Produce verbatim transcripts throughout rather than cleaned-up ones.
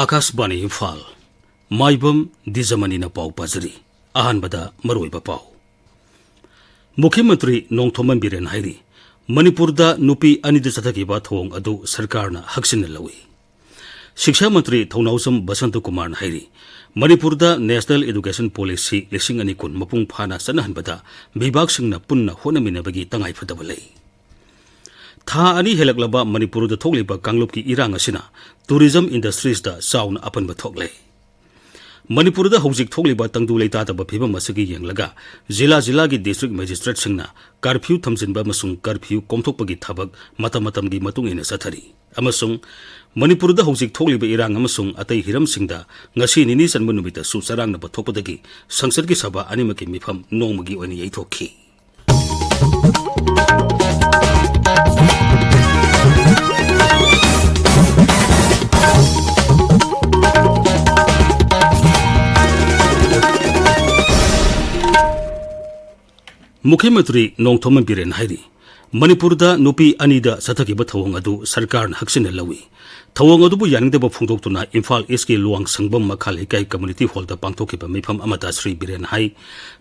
ꯑꯥꯀꯥꯁꯕꯥꯅꯤ ꯏꯝꯐꯥꯜ, ꯃꯥꯏꯕꯝ ꯗꯤꯖꯃꯅꯤꯅ ꯄꯥꯎ ꯄꯥꯖꯔꯤ꯫ ꯑꯍꯥꯟꯕꯗ ꯃꯔꯨꯑꯣꯏꯕ ꯄꯥꯎ꯫ ꯃꯨꯈ꯭ꯌ ꯃꯟꯇ꯭ꯔꯤ ꯅꯣꯡꯊꯣꯝꯕꯝ ꯕꯤꯔꯦꯟ ꯍꯥꯏꯔꯤ, ꯃꯅꯤꯄꯨꯔꯗ ꯅꯨꯄꯤ ꯑꯅꯤꯗ ꯆꯠꯊꯈꯤꯕ ꯊꯧꯑꯣꯡ ꯑꯗꯨ ꯁꯔꯀꯥꯔꯅ ꯍꯛꯆꯤꯟꯅ ꯂꯧꯏ꯫ ꯁꯤꯛꯁꯥ ꯃꯟꯇ꯭ꯔꯤ ꯊꯧꯅꯥꯎꯖꯝ ꯕꯁꯟꯇ ꯀꯨꯃꯥꯔꯅ ꯍꯥꯏꯔꯤ, ꯃꯅꯤꯄꯨꯔꯗ National Education Policy ꯂꯤꯁꯤꯡ ꯑꯅꯤ ꯀꯨꯟ ꯃꯄꯨꯡ ꯐꯥꯅ ꯆꯠꯅꯍꯟꯕꯗ ꯕꯤꯚꯥꯒꯁꯤꯡꯅ ꯄꯨꯟꯅ ꯍꯣꯠꯅꯃꯤꯟꯅꯕꯒꯤ ꯇꯉꯥꯏꯐꯗꯕ ꯂꯩ꯫ ꯊꯥ ꯑꯅꯤ ꯍꯦꯜꯂꯛꯂꯕ ꯃꯅꯤꯄꯨꯔꯗ ꯊꯣꯛꯂꯤꯕ ꯀꯥꯡꯂꯨꯞꯀꯤ ꯏꯔꯥꯡ ꯑꯁꯤꯅ tourism industries ꯇ ꯆꯥꯎꯅ ꯑꯄꯟꯕ ꯊꯣꯛꯂꯦ꯫ ꯃꯅꯤꯄꯨꯔꯗ ꯍꯧꯖꯤꯛ ꯊꯣꯛꯂꯤꯕ ꯇꯪꯗꯨ ꯂꯩꯇꯥꯗꯕ ꯐꯤꯕꯝ ꯑꯁꯤꯒꯤ ꯌꯦꯡꯂꯒ ꯖꯤꯂꯥ ꯖꯤꯂꯥꯒꯤ district magistrate ꯁꯤꯡꯅ curfew ꯊꯝꯖꯤꯟꯕ ꯑꯃꯁꯨꯡ curfew ꯀꯣꯝꯊꯣꯛꯄꯒꯤ ꯊꯕꯛ ꯃꯇꯝ ꯃꯇꯝꯒꯤ ꯃꯇꯨꯡ ꯏꯟꯅ ꯆꯠꯊꯔꯤ꯫ ꯑꯃꯁꯨꯡ ꯃꯅꯤꯄꯨꯔꯗ ꯍꯧꯖꯤꯛ ꯊꯣꯛꯂꯤꯕ ꯏꯔꯥꯡ ꯑꯃꯁꯨꯡ ꯑꯇꯩ ꯍꯤꯔꯝꯁꯤꯡꯗ ꯉꯁꯤ ꯅꯤꯅꯤ ꯆꯟꯕ ꯅꯨꯃꯤꯠꯇꯁꯨ ꯆꯔꯥꯡꯅꯕ ꯊꯣꯛꯄꯗꯒꯤ ꯁꯪꯁꯠꯀꯤ ꯁꯚꯥ ꯑꯅꯤꯃꯛꯀꯤ ꯃꯤꯐꯝ ꯅꯣꯡꯃꯒꯤ ꯑꯣꯏꯅ ꯌꯩꯊꯣꯛꯈꯤ꯫ ꯃꯨꯈ꯭ꯌ ꯃꯟꯇ꯭ꯔꯤ ꯅꯣꯡꯊꯣꯝꯕꯝ ꯕꯤꯔꯦꯟ ꯍꯥꯏꯔꯤ, ꯃꯅꯤꯄꯨꯔꯗ ꯅꯨꯄꯤ ꯑꯅꯤꯗ ꯆꯠꯊꯈꯤꯕ ꯊꯧꯑꯣꯡ ꯑꯗꯨ ꯁꯔꯀꯥꯔꯅ ꯍꯛꯆꯤꯟꯅ ꯂꯧꯏ꯫ ꯊꯧꯑꯣꯡ ꯑꯗꯨꯕꯨ ꯌꯥꯅꯤꯡꯗꯕ ꯐꯣꯡꯗꯣꯛꯇꯨꯅ ꯏꯝꯐꯥꯜ ꯏꯁꯀꯤ ꯂꯨꯋꯥꯡꯁꯪꯕꯝ ꯃꯈꯥ ꯂꯩꯀꯥꯏ community hall ꯗ ꯄꯥꯡꯊꯣꯛꯈꯤꯕ ꯃꯤꯐꯝ ꯑꯃꯗ ꯁ꯭ꯔꯤ ꯕꯤꯔꯦꯟ ꯍꯥꯏ,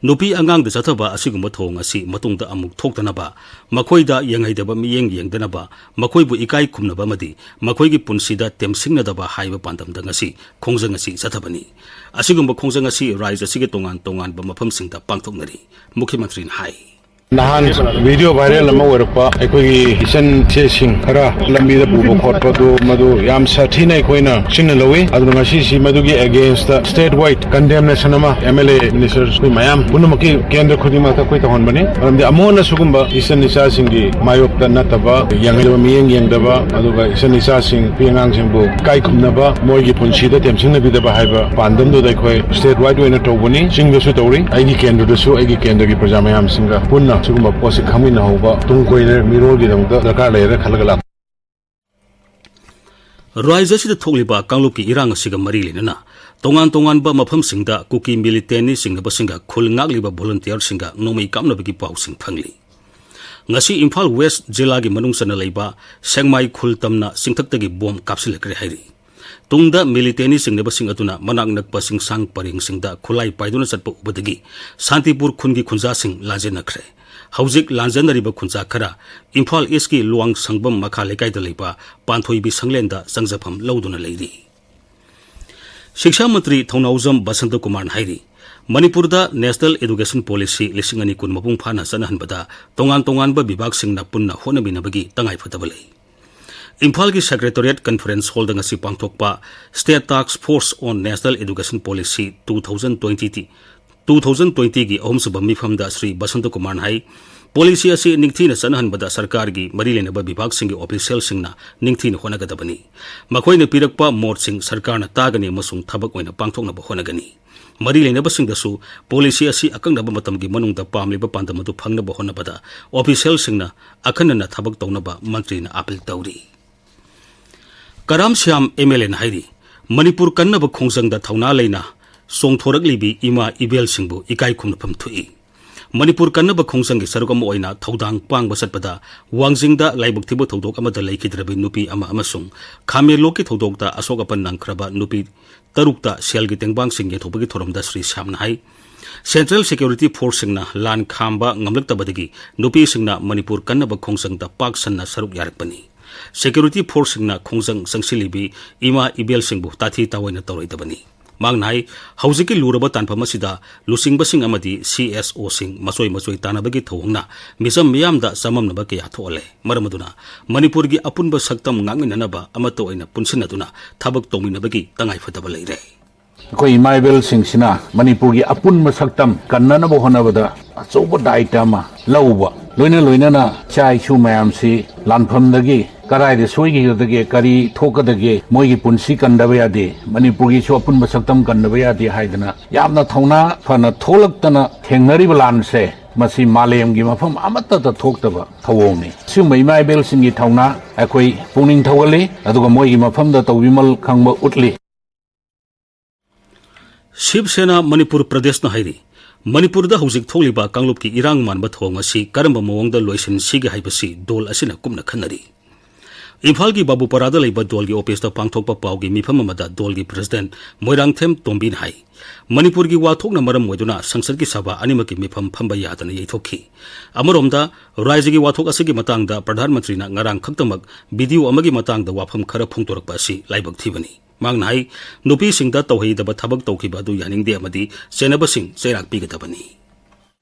ꯅꯨꯄꯤ ꯑꯉꯥꯡꯗ ꯆꯠꯊꯕ ꯑꯁꯤꯒꯨꯝꯕ ꯊꯧꯑꯣꯡ ꯑꯁꯤ ꯃꯇꯨꯡꯗ ꯑꯃꯨꯛ ꯊꯣꯛꯇꯅꯕ, ꯃꯈꯣꯏꯗ ꯌꯦꯡꯍꯩꯗꯕ ꯃꯤꯠꯌꯦꯡ ꯌꯦꯡꯗꯅꯕ, ꯃꯈꯣꯏꯕꯨ ꯏꯀꯥꯏ ꯈꯨꯝꯅꯕ ꯑꯃꯗꯤ ꯃꯈꯣꯏꯒꯤ ꯄꯨꯟꯁꯤꯗ ꯇꯦꯝꯁꯤꯡꯅꯗꯕ ꯍꯥꯏꯕ ꯄꯥꯟꯗꯝꯗ ꯉꯁꯤ ꯈꯣꯡꯖꯪ ꯑꯁꯤ ꯆꯠꯊꯕꯅꯤ꯫ ꯑꯁꯤꯒꯨꯝꯕ ꯈꯣꯡꯖꯪ ꯑꯁꯤ ꯔꯥꯖ꯭ꯌ ꯑꯁꯤꯒꯤ ꯇꯣꯉꯥꯟ ꯇꯣꯉꯥꯟꯕ ꯃꯐꯝꯁꯤꯡꯗ ꯄꯥꯡꯊꯣꯛꯅꯔꯤ꯫ ꯃꯨꯈ꯭ꯌ ꯃꯟꯇ꯭ꯔꯤꯅ ꯍꯥꯏ꯫ ꯅꯍꯥꯟ video viral ꯑꯃ ꯑꯣꯏꯔꯛꯄ ꯑꯩꯈꯣꯏꯒꯤ ꯏꯆꯟ ꯏꯆꯦꯁꯤꯡ ꯈꯔ ꯂꯝꯕꯤꯗ ꯄꯨꯕ ꯈꯣꯠꯄꯗꯨ, ꯃꯗꯨ ꯌꯥꯝ ꯁꯥꯊꯤꯅ ꯑꯩꯈꯣꯏꯅ ꯆꯤꯡꯅ ꯂꯧꯏ꯫ ꯑꯗꯨꯅ ꯉꯁꯤꯁꯤ ꯃꯗꯨꯒꯤ against ꯗ state wide condemnation ꯑꯃ M L A, ministers ꯑꯩꯈꯣꯏ ꯃꯌꯥꯝ ꯄꯨꯝꯅꯃꯛꯀꯤ ꯀꯦꯟꯗ꯭ꯔ ꯈꯨꯗꯤꯡꯃꯛꯇ ꯑꯩꯈꯣꯏ ꯇꯧꯍꯟꯕꯅꯤ꯫ ꯃꯔꯝꯗꯤ ꯑꯃꯨꯛ ꯍꯟꯅ ꯁꯤꯒꯨꯝꯕ ꯏꯆꯟ ꯏꯆꯥꯁꯤꯡꯒꯤ ꯃꯥꯌꯣꯛꯇ ꯅꯠꯇꯕ, ꯌꯦꯡꯍꯩꯗꯕ ꯃꯤꯠꯌꯦꯡ ꯌꯦꯡꯗꯕ, ꯑꯗꯨꯒ ꯏꯆꯟ ꯏꯆꯥꯁꯤꯡ, ꯅꯨꯄꯤ ꯑꯉꯥꯡꯁꯤꯡꯕꯨ ꯏꯀꯥꯏ ꯈꯨꯝꯅꯕ, ꯃꯣꯏꯒꯤ ꯄꯨꯟꯁꯤꯗ ꯇꯦꯝꯁꯤꯡꯅꯕꯤꯗꯕ ꯍꯥꯏꯕ ꯄꯥꯟꯗꯝꯗꯨꯗ ꯑꯩꯈꯣꯏ state wide ꯑꯣꯏꯅ ꯇꯧꯕꯅꯤ꯫ ꯆꯤꯡꯗꯁꯨ ꯇꯧꯔꯤ꯫ ꯑꯩꯒꯤ ꯀꯦꯟꯗ꯭ꯔꯗꯁꯨ ꯑꯩꯒꯤ ꯀꯦꯟꯗ꯭ꯔꯒꯤ ꯄ꯭ꯔꯖꯥ ꯃꯌꯥꯝꯁꯤꯡꯒ ꯄꯨꯟꯅ ꯁꯤꯒꯨꯝꯕ ꯄꯣꯠꯁꯤ ꯈꯪꯃꯤꯟꯅꯍꯧꯕ ꯇꯨꯡ ꯀꯣꯏꯅ ꯃꯤꯔꯣꯜꯒꯤꯗꯃꯛꯇ ꯗꯔꯀꯥꯔ ꯂꯩꯔꯦꯅ ꯈꯜꯂꯒ ꯂꯥꯛꯄꯅꯤ꯫ ꯔꯥꯖ꯭ꯌ ꯑꯁꯤꯗ ꯊꯣꯛꯂꯤꯕ ꯀꯥꯡꯂꯨꯞꯀꯤ ꯏꯔꯥꯡ ꯑꯁꯤꯒ ꯃꯔꯤ ꯂꯩꯅꯅ ꯇꯣꯉꯥꯟ ꯇꯣꯉꯥꯟꯕ ꯃꯐꯝꯁꯤꯡꯗ ꯀꯨꯀꯤ militantꯅ ꯆꯤꯡꯅꯕꯁꯤꯡꯒ ꯈꯨꯜ ꯉꯥꯛꯂꯤꯕ volunteerꯁꯤꯡꯒ ꯅꯣꯡꯃꯩ ꯀꯥꯞꯅꯕꯒꯤ ꯄꯥꯎꯁꯤꯡ ꯐꯪꯂꯤ꯫ ꯉꯁꯤ ꯏꯝꯐꯥꯜ West ꯖꯤꯂꯥꯒꯤ ꯃꯅꯨꯡ ꯆꯟꯅ ꯂꯩꯕ ꯁꯦꯡꯃꯥꯏ ꯈꯨꯜ ꯇꯝꯅ ꯆꯤꯡꯊꯛꯇꯒꯤ bomb ꯀꯥꯞꯁꯤꯜꯂꯛꯈ꯭ꯔꯦ ꯍꯥꯏꯔꯤ꯫ ꯇꯨꯡꯗ ꯃꯤꯂꯤꯇꯦꯅꯤ ꯆꯤꯡꯅꯕꯁꯤꯡ ꯑꯗꯨꯅ ꯃꯅꯥꯛ ꯅꯛꯄ ꯆꯤꯡꯁꯥꯡ ꯄꯔꯦꯡꯁꯤꯡꯗ ꯈꯨꯠꯂꯥꯏ ꯄꯥꯏꯗꯨꯅ ꯆꯠꯄ ꯎꯕꯗꯒꯤ ꯁꯥꯟꯇꯤꯄꯨꯔ ꯈꯨꯟꯒꯤ ꯈꯨꯟꯖꯥꯁꯤꯡ ꯂꯥꯟꯖꯦꯟꯅꯈ꯭ꯔꯦ꯫ ꯍꯧꯖꯤꯛ ꯂꯥꯟꯖꯦꯟꯅꯔꯤꯕ ꯈꯨꯟꯖꯥ ꯈꯔ ꯏꯝꯐꯥꯜ ꯏꯁꯀꯤ ꯂꯨꯋꯥꯡ ꯁꯪꯕꯝ ꯃꯈꯥ ꯂꯩꯀꯥꯏꯗ ꯂꯩꯕ ꯄꯥꯟꯊꯣꯏꯕꯤ ꯁꯪꯂꯦꯟꯗ ꯆꯪꯖꯐꯝ ꯂꯧꯗꯨꯅ ꯂꯩꯔꯤ꯫ ꯁꯤꯛꯁꯥ ꯃꯟꯇ꯭ꯔꯤ ꯊꯧꯅꯥꯎꯖꯝ ꯕꯁꯟꯇ ꯀꯨꯃꯥꯔꯅ ꯍꯥꯏꯔꯤ, ꯃꯅꯤꯄꯨꯔꯗ National Education Policy ꯂꯤꯁꯤꯡ ꯑꯅꯤ ꯀꯨꯟ ꯃꯄꯨꯡ ꯐꯥꯅ ꯆꯠꯅꯍꯟꯕꯗ ꯇꯣꯉꯥꯟ ꯇꯣꯉꯥꯟꯕ ꯕꯤꯚꯥꯒꯁꯤꯡꯅ ꯄꯨꯟꯅ ꯍꯣꯠꯅꯃꯤꯟꯅꯕꯒꯤ ꯇꯉꯥꯏꯐꯗꯕ ꯂꯩ꯫ ꯏꯝꯐꯥꯜꯒꯤ Secretariat Conference Hallꯗ ꯉꯁꯤ ꯄꯥꯡꯊꯣꯛꯄ State Task Force on National Education Policy two thousand twenty, two thousand twentyꯒꯤ ꯑꯍꯨꯝꯁꯨꯕ ꯃꯤꯐꯝꯗ ꯁ꯭ꯔꯤ ꯕꯁꯟꯇ ꯀꯨꯃꯥꯔꯅ ꯍꯥꯏ, ꯄꯣꯂꯤꯁꯤ ꯑꯁꯤ ꯅꯤꯡꯊꯤꯅ ꯆꯠꯅꯍꯟꯕꯗ ꯁꯔꯀꯥꯔꯒꯤ ꯃꯔꯤ ꯂꯩꯅꯕ ꯕꯤꯚꯥꯒꯁꯤꯡꯒꯤ ꯑꯣꯐꯤꯁꯤꯌꯦꯜꯁꯤꯡꯅ ꯅꯤꯡꯊꯤꯅ ꯍꯣꯠꯅꯒꯗꯕꯅꯤ꯫ ꯃꯈꯣꯏꯅ ꯄꯤꯔꯛꯄ ꯃꯣꯠꯁꯤꯡ ꯁꯔꯀꯥꯔꯅ ꯇꯥꯒꯅꯤ ꯑꯃꯁꯨꯡ ꯊꯕꯛ ꯑꯣꯏꯅ ꯄꯥꯡꯊꯣꯛꯅꯕ ꯍꯣꯠꯅꯒꯅꯤ꯫ ꯃꯔꯤ ꯂꯩꯅꯕꯁꯤꯡꯗꯁꯨ ꯄꯣꯂꯤꯁꯤ ꯑꯁꯤ ꯑꯀꯛꯅꯕ ꯃꯇꯝꯒꯤ ꯃꯅꯨꯡꯗ ꯄꯥꯝꯂꯤꯕ ꯄꯥꯟꯗꯝ ꯑꯗꯨ ꯐꯪꯅꯕ ꯍꯣꯠꯅꯕꯗ ꯑꯣꯐꯤꯁꯤꯌꯦꯜꯁꯤꯡꯅ ꯑꯈꯟꯅꯅ ꯊꯕꯛ ꯇꯧꯅꯕ ꯃꯟꯇ꯭ꯔꯤꯅ ꯑꯥꯄꯤꯜ ꯇꯧꯔꯤ꯫ ꯀꯔꯥꯝ ꯁ꯭ꯌꯥꯝ MLAꯅ ꯍꯥꯏꯔꯤ, ꯃꯅꯤꯄꯨꯔ ꯀꯟꯅꯕ ꯈꯣꯡꯖꯪꯗ ꯊꯧꯅꯥ ꯂꯩꯅ ꯆꯣꯡꯊꯣꯔꯛꯂꯤꯕꯤ ꯏꯃꯥ ꯏꯕꯦꯜꯁꯤꯡꯕꯨ ꯏꯀꯥꯏ ꯈꯨꯝꯅꯐꯝ ꯊꯣꯛꯏ꯫ ꯃꯅꯤꯄꯨꯔ ꯀꯟꯅꯕ ꯈꯣꯡꯖꯪꯒꯤ ꯁꯔꯨꯛ ꯑꯃ ꯑꯣꯏꯅ ꯊꯧꯗꯥꯡ ꯄꯥꯡꯕ ꯆꯠꯄꯗ ꯋꯥꯡꯖꯤꯡꯗ ꯂꯥꯏꯕꯛ ꯊꯤꯕ ꯊꯧꯗꯣꯛ ꯑꯃꯗ ꯂꯩꯈꯤꯗ꯭ꯔꯕꯤ ꯅꯨꯄꯤ ꯑꯃ ꯑꯃꯁꯨꯡ ꯈꯥꯃꯦꯟꯂꯣꯛꯀꯤ ꯊꯧꯗꯣꯛꯇ ꯑꯁꯣꯛ ꯑꯄꯟ ꯅꯪꯈ꯭ꯔꯕ ꯅꯨꯄꯤ ꯇꯔꯨꯛꯇ ꯁꯦꯜꯒꯤ ꯇꯦꯡꯕꯥꯡꯁꯤꯡ ꯌꯦꯟꯊꯣꯛꯄꯒꯤ ꯊꯧꯔꯝꯗ ꯁ꯭ꯔꯤ ꯁ꯭ꯌꯥꯝꯅ ꯍꯥꯏ, Central Security Forceꯁꯤꯡꯅ ꯂꯥꯟ ꯈꯥꯝꯕ ꯉꯝꯂꯛꯇꯕꯗꯒꯤ ꯅꯨꯄꯤꯁꯤꯡꯅ ꯃꯅꯤꯄꯨꯔ ꯀꯟꯅꯕ ꯈꯣꯡꯖꯪꯗ ꯄꯥꯛ ꯁꯟꯅ ꯁꯔꯨꯛ ꯌꯥꯔꯛꯄꯅꯤ꯫ Security Forceꯁꯤꯡꯅ ꯈꯣꯡꯖꯪ ꯆꯪꯁꯤꯜꯂꯤꯕꯤ ꯏꯃꯥ ꯏꯕꯦꯜꯁꯤꯡꯕꯨ ꯇꯥꯊꯤ ꯇꯥꯑꯣꯏꯅ ꯇꯧꯔꯣꯏꯗꯕꯅꯤ꯫ ꯃꯍꯥꯛꯅ ꯍꯥꯏ, ꯍꯧꯖꯤꯛꯀꯤ ꯂꯨꯔꯕ ꯇꯥꯟꯐꯝ ꯑꯁꯤꯗ ꯂꯨꯆꯤꯡꯕꯁꯤꯡ ꯑꯃꯗꯤ CSOꯁꯤꯡ ꯃꯆꯣꯏ ꯃꯆꯣꯏ ꯇꯥꯟꯅꯕꯒꯤ ꯊꯧꯑꯣꯡꯅ ꯃꯤꯆꯝ ꯃꯤꯌꯥꯝꯗ ꯆꯃꯝꯅꯕ ꯀꯌꯥ ꯊꯣꯛꯍꯜꯂꯦ꯫ ꯃꯔꯝ ꯑꯗꯨꯅ ꯃꯅꯤꯄꯨꯔꯒꯤ ꯑꯄꯨꯟꯕ ꯁꯛꯇꯝ ꯉꯥꯛꯃꯤꯟꯅꯅꯕ ꯑꯃꯠꯇ ꯑꯣꯏꯅ ꯄꯨꯟꯁꯤꯟꯅꯗꯨꯅ ꯊꯕꯛ ꯇꯧꯃꯤꯟꯅꯕꯒꯤ ꯇꯉꯥꯏꯐꯗꯕ ꯂꯩꯔꯦ꯫ ꯑꯩꯈꯣꯏ ꯏꯃꯥ ꯏꯕꯦꯜꯁꯤꯡꯁꯤꯅ ꯃꯅꯤꯄꯨꯔꯒꯤ ꯑꯄꯨꯟꯕ ꯁꯛꯇꯝ ꯀꯟꯅꯅꯕ ꯍꯣꯠꯅꯕꯗ ꯑꯆꯧꯕ ꯗꯥꯏꯇ ꯑꯃ ꯂꯧꯕ, ꯂꯣꯏꯅ ꯂꯣꯏꯅꯅ ꯏꯆꯥ ꯏꯁꯨ ꯃꯌꯥꯝꯁꯤ ꯂꯥꯟꯐꯝꯗꯒꯤ ꯀꯗꯥꯏꯗ ꯁꯣꯏꯈꯤꯒꯗꯒꯦ, ꯀꯔꯤ ꯊꯣꯛꯀꯗꯒꯦ, ꯃꯣꯏꯒꯤ ꯄꯨꯟꯁꯤ ꯀꯟꯗꯕ ꯌꯥꯗꯦ, ꯃꯅꯤꯄꯨꯔꯒꯤꯁꯨ ꯑꯄꯨꯟꯕ ꯁꯛꯇꯝ ꯀꯟꯗꯕ ꯌꯥꯗꯦ ꯍꯥꯏꯗꯅ ꯌꯥꯝꯅ ꯊꯧꯅꯥ ꯐꯅ ꯊꯣꯛꯂꯛꯇꯅ ꯊꯦꯡꯅꯔꯤꯕ ꯂꯥꯟꯁꯦ, ꯃꯁꯤ ꯃꯥꯂꯦꯝꯒꯤ ꯃꯐꯝ ꯑꯃꯠꯇꯗ ꯊꯣꯛꯇꯕ ꯊꯧꯑꯣꯡꯅꯤ꯫ ꯁꯤꯒꯨꯝꯕ ꯏꯃꯥ ꯏꯕꯦꯜꯁꯤꯡꯒꯤ ꯊꯧꯅꯥ ꯑꯩꯈꯣꯏ ꯄꯨꯛꯅꯤꯡ ꯊꯧꯒꯠꯂꯤ, ꯑꯗꯨꯒ ꯃꯣꯏꯒꯤ ꯃꯐꯝꯗ ꯇꯧꯕꯤꯃꯜ ꯈꯪꯕ ꯎꯠꯂꯤ꯫ ꯁꯤꯕ ꯁꯦꯅꯥ ꯃꯅꯤꯄꯨꯔ ꯄ꯭ꯔꯗꯦꯁꯅ ꯍꯥꯏꯔꯤ, ꯃꯅꯤꯄꯨꯔꯗ ꯍꯧꯖꯤꯛ ꯊꯣꯛꯂꯤꯕ ꯀꯥꯡꯂꯨꯞꯀꯤ ꯏꯔꯥꯡ ꯃꯥꯟꯕ ꯊꯧꯑꯣꯡ ꯑꯁꯤ ꯀꯔꯝꯕ ꯃꯑꯣꯡꯗ ꯂꯣꯏꯁꯤꯟꯁꯤꯒꯦ ꯍꯥꯏꯕꯁꯤ ꯗꯣꯜ ꯑꯁꯤꯅ ꯀꯨꯞꯅ ꯈꯟꯅꯔꯤ꯫ ꯏꯝꯐꯥꯜꯒꯤ ꯕꯥꯕꯨꯄꯥꯔꯥꯗ ꯂꯩꯕ ꯗꯣꯜꯒꯤ ꯑꯣꯐꯤꯁꯇ ꯄꯥꯡꯊꯣꯛꯄ ꯄꯥꯎꯒꯤ ꯃꯤꯐꯝ ꯑꯃꯗ ꯗꯣꯜꯒꯤ ꯄ꯭ꯔꯁꯤꯗꯦꯟꯠ ꯃꯣꯏꯔꯥꯡꯊꯦꯝ ꯇꯣꯝꯕꯤꯅ ꯍꯥꯏ, ꯃꯅꯤꯄꯨꯔꯒꯤ ꯋꯥꯊꯣꯛꯅ ꯃꯔꯝ ꯑꯣꯏꯗꯨꯅ ꯁꯪꯁꯠꯀꯤ ꯁꯚꯥ ꯑꯅꯤꯃꯛꯀꯤ ꯃꯤꯐꯝ ꯐꯝꯕ ꯌꯥꯗꯅ ꯌꯩꯊꯣꯛꯈꯤ꯫ ꯑꯃꯔꯣꯝꯗ, ꯔꯥꯖ꯭ꯌꯒꯤ ꯋꯥꯊꯣꯛ ꯑꯁꯤꯒꯤ ꯃꯇꯥꯡꯗ ꯄ꯭ꯔꯙꯥꯟ ꯃꯟꯇ꯭ꯔꯤꯅ ꯉꯔꯥꯡ ꯈꯛꯇꯃꯛ ꯚꯤꯗꯤꯑꯣ ꯑꯃꯒꯤ ꯃꯇꯥꯡꯗ ꯋꯥꯐꯝ ꯈꯔ ꯐꯣꯡꯗꯣꯔꯛꯄ ꯑꯁꯤ ꯂꯥꯏꯕꯛ ꯊꯤꯕꯅꯤ꯫ ꯃꯍꯥꯛꯅ ꯍꯥꯏ, ꯅꯨꯄꯤꯁꯤꯡꯗ ꯇꯧꯍꯩꯗꯕ ꯊꯕꯛ ꯇꯧꯈꯤꯕ ꯑꯗꯨ ꯌꯥꯅꯤꯡꯗꯦ ꯑꯃꯗꯤ ꯆꯦꯟꯅꯕꯁꯤꯡ ꯆꯩꯔꯥꯛ ꯄꯤꯒꯗꯕꯅꯤ꯫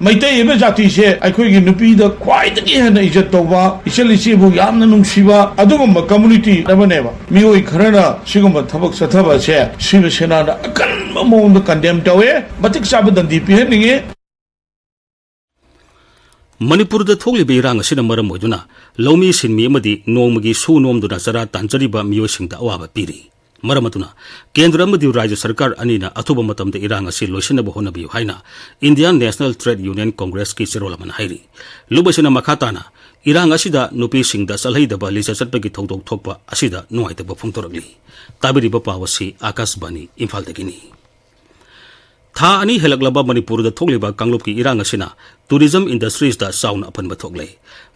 ꯃꯩꯇꯩ ꯍꯥꯏꯕ ꯖꯥꯇꯤꯁꯦ ꯑꯩꯈꯣꯏꯒꯤ ꯅꯨꯄꯤꯗ ꯈ꯭ꯋꯥꯏꯗꯒꯤ ꯍꯦꯟꯅ ꯏꯖꯠ ꯇꯧꯕ, ꯏꯆꯜ ꯏꯆꯦꯕꯨ ꯌꯥꯝꯅ ꯅꯨꯡꯁꯤꯕ, ꯑꯗꯨꯒꯨꯝꯕ ꯀꯝꯃꯨꯅꯤꯇꯤ ꯑꯃꯅꯦꯕ꯫ ꯃꯤꯑꯣꯏ ꯈꯔꯅ ꯁꯤꯒꯨꯝꯕ ꯊꯕꯛ ꯆꯠꯊꯕ ꯑꯁꯦ ꯁꯤꯕ ꯁꯦꯅꯥꯅ ꯑꯀꯟꯕ ꯃꯑꯣꯡꯗ ꯀꯟꯗꯦꯝ ꯇꯧꯋꯦ, ꯃꯇꯤꯛ ꯆꯥꯕ ꯗꯟꯗꯤ ꯄꯤꯍꯟꯅꯤꯡꯉꯤ꯫ ꯃꯅꯤꯄꯨꯔꯗ ꯊꯣꯛꯂꯤꯕ ꯏꯔꯥꯡ ꯑꯁꯤꯅ ꯃꯔꯝ ꯑꯣꯏꯗꯨꯅ ꯂꯧꯃꯤ ꯁꯤꯟꯃꯤ ꯑꯃꯗꯤ ꯅꯣꯡꯃꯒꯤ ꯁꯨ ꯅꯣꯝꯗꯨꯅ ꯆꯔꯥ ꯇꯥꯟꯖꯔꯤꯕ ꯃꯤꯑꯣꯏꯁꯤꯡꯗ ꯑꯋꯥꯕ ꯄꯤꯔꯤ꯫ ꯃꯔꯝ ꯑꯗꯨꯅ ꯀꯦꯟꯗ꯭ꯔ ꯑꯃꯗꯤ ꯔꯥꯖ꯭ꯌ ꯁꯔꯀꯥꯔ ꯑꯅꯤꯅ ꯑꯊꯨꯕ ꯃꯇꯝꯗ ꯏꯔꯥꯡ ꯑꯁꯤ ꯂꯣꯏꯁꯤꯟꯅꯕ ꯍꯣꯠꯅꯕꯤꯌꯨ ꯍꯥꯏꯅ ꯏꯟꯗꯤꯌꯥꯟ ꯅꯦꯁꯅꯦꯜ ꯇ꯭ꯔꯦꯗ ꯌꯨꯅꯤꯌꯟ ꯀꯣꯡꯒ꯭ꯔꯦꯁꯀꯤ ꯆꯦꯔꯣꯜ ꯑꯃꯅ ꯍꯥꯏꯔꯤ꯫ ꯂꯨꯞ ꯑꯁꯤꯅ ꯃꯈꯥ ꯇꯥꯅ ꯏꯔꯥꯡ ꯑꯁꯤꯗ ꯅꯨꯄꯤꯁꯤꯡꯗ ꯆꯠꯍꯩꯗꯕ ꯂꯤꯆꯠ ꯆꯠꯄꯒꯤ ꯊꯧꯗꯣꯛ ꯊꯣꯛꯄ ꯑꯁꯤꯗ ꯅꯨꯡꯉꯥꯏꯇꯕ ꯐꯣꯡꯗꯣꯔꯛꯂꯤ꯫ ꯇꯥꯕꯤꯔꯤꯕ ꯄꯥꯎ ꯑꯁꯤ ꯑꯥꯀꯥꯁꯕꯥꯅꯤ ꯏꯝꯐꯥꯜꯗꯒꯤꯅꯤ꯫ ꯊꯥ ꯑꯅꯤ ꯍꯦꯜꯂꯛꯂꯕ ꯃꯅꯤꯄꯨꯔꯗ ꯊꯣꯛꯂꯤꯕ ꯀꯥꯡꯂꯨꯞꯀꯤ ꯏꯔꯥꯡ ꯑꯁꯤꯅ ꯇꯨꯔꯤꯖꯝ ꯏꯟꯗꯁꯇ꯭ꯔꯤꯁꯇ ꯆꯥꯎꯅ ꯑꯄꯟꯕ ꯊꯣꯛꯂꯦ꯫